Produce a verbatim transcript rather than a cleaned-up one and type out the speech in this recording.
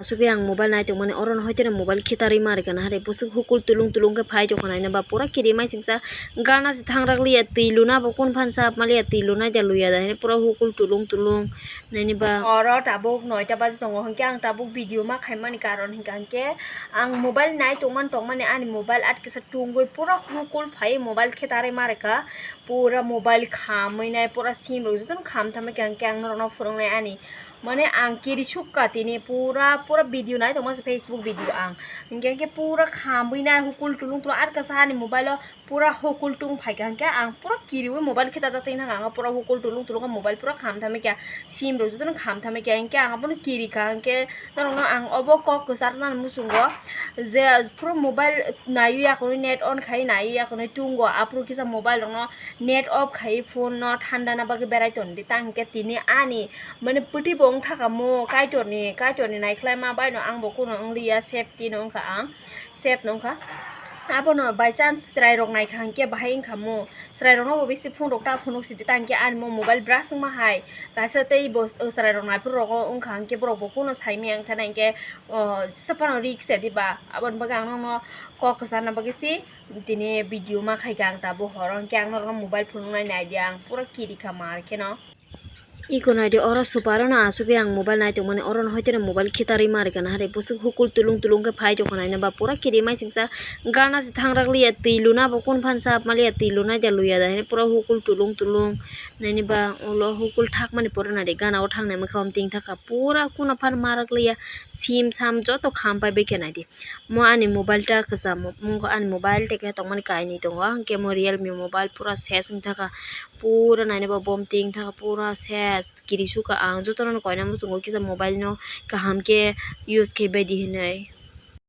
Asugwi ang mobile nai tongmani, oro no hoiteno mobile khitarwi ma rwkha na hari, bwswk hukul tulung tulung khe phai tongkha naina ba, pura kiri mai singsa, gana se thangrak liya, twi luna bo kun phan sap maliya, twi luna ja luya da hini, pura hukul tulung tulung naini ba. Oro tabuk noita baji tongo, hinkhe ang tabuk video ma khaimani karon hinkha hinkhe ang mobile nai tongmani tongmani ani mobile at kisa tungwi pura hukul phai mobile khitarwi ma rwkha, pura mobile khamwi nai, pura sim rok jotono kham thamwi kha hinkhe ang norokno phwrwngnai ani. Mane ang kiri sukha tini pura, pura video nai tongma se Facebook video ang. Hinkhe, hinkhe pura khamwi nai hukul tulung tulung ar kasa ani mobile o pura hukul tung phaikha hinkhe ang pura kiriwi mobile khitarjak tini ang pura hukul tulung tulung mobile pura kham thamwi kha sim rok jotono kham thamwi kha hinkhe ang abono kirikha hinkhe norokno ang obo kok kwcharnani muchungo je pura mobile naiwi akhonwi net on khai naiwi akhonwi tungo aphuru kisa mobile rokno net off khai phone no thanda na bagwi berai tongdi tang hinkhe tini ani Mane pwtwi bo wng thaka mo Kaitorni, Kaitorni naikhlaima bai no ang bo kuno wng liya, safety no wngkha ang, safe no wngkha. Abono by chance chwrai rok naikha hinkhe bahai wngkha mo, chwrai rokno bo bisi phone rok ta phunuk sidi ta hinkhe ani mo mobile brush wngma hai, kaisa tei bo chwrai rok naiphuru rogo wngkha hinkhe borok bo kuno saimaya wngkha na hinkhe, o, jesa phano risk ya diba, aboni bagwi ang nokno kok kwcharna bagwi si tini video ma khaikha ang tabuk horo hinkhe ang norokno mobile phunuknai naidi ang pura kirikha mar kheno. Iko naidi oro super o no asugwi ang mobile nai tongmani, oro no hoiteno mobile khitarwi ma rwkha na hari, bwswk hukul tulung tulung khe phai tongkha naina ba, pura kiri mai singsa gana se thangrak liya, twi luna bo kun phan sap maliya, twi luna ja luya da hini, pura hukul tulung tulung naini ba, ulo hukul thakmani pura naidi gana o thangnai mwkhang ting thaka, pura kuna phan ma rwk liya, sim sam joto kham pai bai khe naidi. Mo ani mobile ta kwcham, mo ani mobile tei khe tongmani kainwi tongo, hinkhe mo Realme mobile pura ses wng thaka, pura naina ba bom ting thaka, pura ses kiri sukha. Ang jotono koina muchungo kisa mobile no kaham khe use khai bai di hinwi.